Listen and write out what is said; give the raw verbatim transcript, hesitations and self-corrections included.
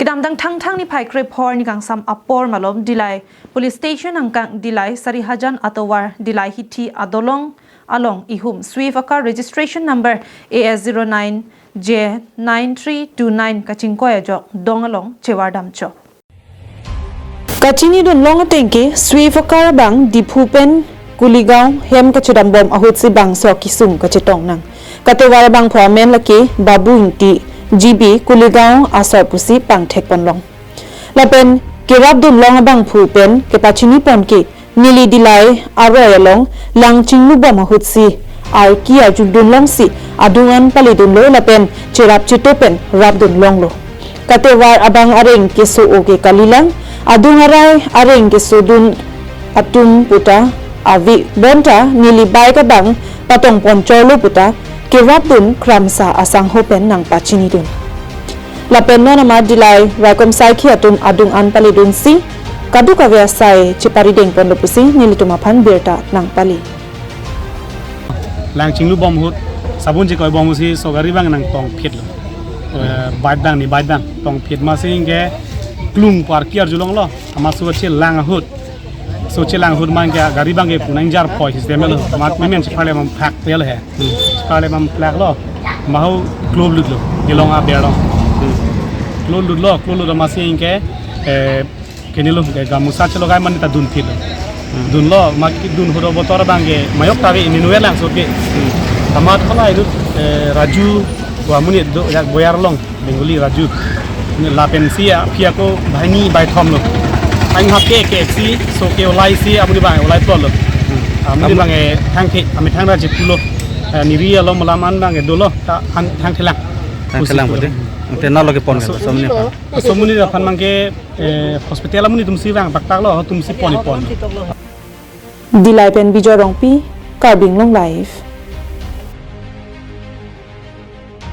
Kedamtang Thangthang niphai krepho arni kangsam apor malom Dillai Police Station angkang Dillai Sarihajan atovar Dillai Hithi adolong along ihum Swift acar registration number A S zero nine J nine three two nine kachingkoi ajok dong along chevardam chok. Kachinidun long atengke Swift acar abang Diphu pen Kuligaon hem kachedambom ahutsi bangso akisung kachetong nang. Katovar abangphu amen lake Babu Ingti, G B, Kuligaon asor pusi pangthek ponlong. Lapen kerapdun long abangphu pen kepachini pon ke neli Dillai aroi along lang chinglubom ahutsi arki arjudun longsi adung an palidunlo lapen cherap cheto pen rapdun longlo. Katovar abang areng keso-o ke kalilang, adung arai areng kesodun atum puta ave bonta neli bike abang patong pon chorlo puta kerapdun kramsa asangho pen nangpachinidun. Lapen non amat Dillai raikom saikhi atum adung an palidunsi kadokave asai cheparideng ponlo pusi nelitum aphan birta nangpali. Lang chinglubom ahut, sabun chekoibom ahutsi so gari abang nangtongphitlo. Eh, bike abang, ne bike abang tongphit masi ingke klung pu arki arjulonglo. Amat so chelang ahut, so chelang ahut ma ingke gari abang ke punang jar poi system lo. Amat memen chepharle mam phak tel he. Chepharle mam plak lo. Mahu klolutlo. Kelong aber lo. Klolutlo, klolut masi ingke, eh, kenilo ke gamusa chelogai mane ta dunphitlo. Dunlo, ma kedun ahut botor abang ke mayok ta ave, inut ave lang so ke. Amat hala inut, eh, Raju, wa amonit do, yak Boyar along, Bengali Raju. Ne lapensi aphi ako banghini banghini thomlo. Ang hap ke, ke si, so ke olaisi, amonit abang olai plotlo. Amonit abang, eh, thangthe, amonit thangta chepulo. Eh, neri along malam an abang, eh, dolo, ta an thangthelang. Thangthelang pusi pulo. Bote. Ante nalo kepon ke, so amonit aphan. So amonit aphan abang ke, eh, hospital amonit atumsi vang taktaklo, atumsi pon ipon. Dillai pen Bijoy Rongpi, Karbi Anglong Live.